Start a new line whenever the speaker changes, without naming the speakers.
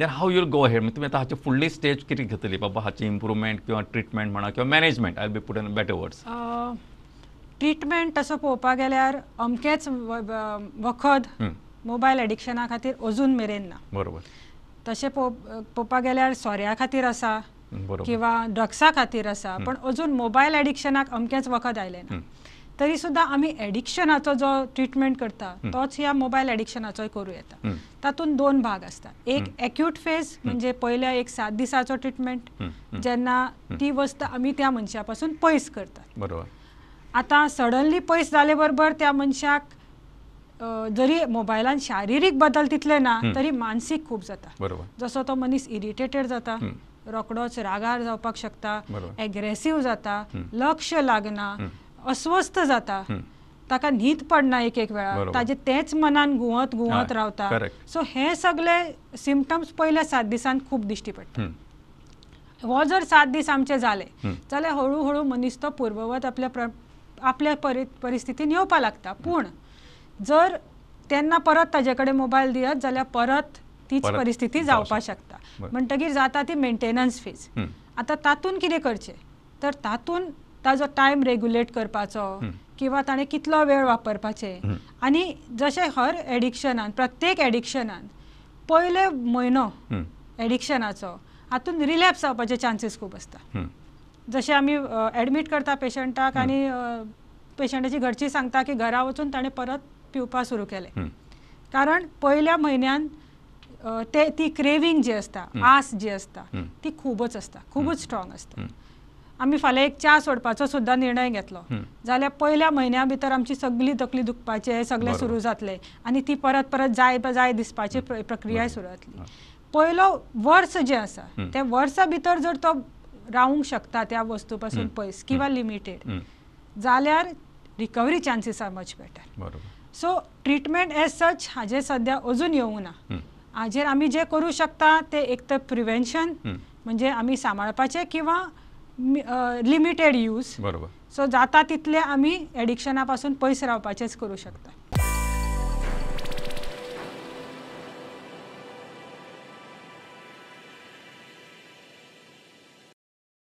Then how you'll go ahead? तुमी आतां हाचे फुडली स्टेज कितें घेतली बाबा, हाची इम्प्रुवमेंट किंवा ट्रिटमेंट म्हणा किंवा management, I be put in better words.
Treatment तसो पळोवपाक गेल्यार अमकेंच वखद मोबायल एडिक्शना खातीर अजून मेरेन ना.
बरोबर.
तशें पळोवपाक गेल्यार सोऱ्या खातीर आसा किंवा ड्रग्सा खातीर आसा, पण अजून मोबायल एडिक्शनाक अमकेंच वखद आयलें ना. तरी सुद्दां आमी एडिक्शनाचो जो ट्रिटमेंट करता तोच ह्या मोबायल एडिक्शनाचोय करूं येता. तातूंत दोन भाग आसता. एक एक्यूट फेज, म्हणजे पयल्या एक 7 दिसाचो ट्रिटमेंट, जेन्ना ती वस्त आमी त्या मनशा पासून पयस करतात.
बरोबर.
आतां सडनली पयस जाले बरोबर त्या मनशाक जरी मोबायलान शारिरीक बदल तितले ना तरी मानसीक खूब जाता.
बरोबर.
जसो तो मनीस इरिटेटेड जाता, रोकडोच रागार जावपाक शकता, एग्रेसीव जाता, लक्ष लागना, अस्वस्थ जाता, ताका न्हीद पडना एक एक वेळा, ताजे तेच मनान घुंवत घुंवत रावता. सो हे सगळे सिमटम्स पयल्या 7 दिसान खूब दिश्टी पडटा. हो जर 7 दीस आमचे जाले जाल्यार हळू हळू मनीस तो पूर्ववत आपल्या आपल्या परिस्थितीन येवपाक लागता. पूण जर तेन्ना परत ताजे कडेन मोबायल दियत जाल्यार परत तीच परिस्थिती जावपाक शकता. म्हणटगीर जाता ती मेंटेनन्स फेज. आतां तातूंत कितें करचें तर तातूंत ताजो टायम रेग्युलेट करपाचो किंवा ताणें कितलो वेळ वापरपाचें. आनी जशें हर एडिक्शनान, प्रत्येक एडिक्शनान पयले म्हयनो एडिक्शनाचो हातून रिलॅप्स जावपाचे चान्सीस खूब आसता. जशें आमी एडमीट करता पेशंटाक आनी पेशंटाची घरची सांगता की घरा वचून ताणें परत पिवपाक सुरू केलें, कारण पयल्या म्हयन्यान ते ती क्रेवींग जी आसता, आस जी आसता ती खूबच आसता, खूबच स्ट्रॉंग आसता. आमी फाल्यां एक च्या सोडपाचो सुद्दां निर्णय घेतलो जाल्यार पयल्या म्हयन्या भितर आमची सगळी तकली दुखपाचें सगळें सुरू जातलें आनी ती परत परत जाय जाय दिसपाची प्रक्रिया सुरू जातली. पयलो वर्स जें आसा त्या वर्सा भितर जर तो रावूंक शकता त्या वस्तू पासून पयस किंवा लिमिटेड जाल्यार recovery chances are much better. So treatment as such हाजेर सद्या अजून येवंक ना. हाजेर आमी जें करूं शकता तें एक तर प्रिवेन्शन, म्हणजे आमी सांबाळपाचें किंवा लिमिटेड यूज.
बरोबर.
सो जाता तितले आमी एडिक्शना पासून पयस रावपाचेंच करूं शकता.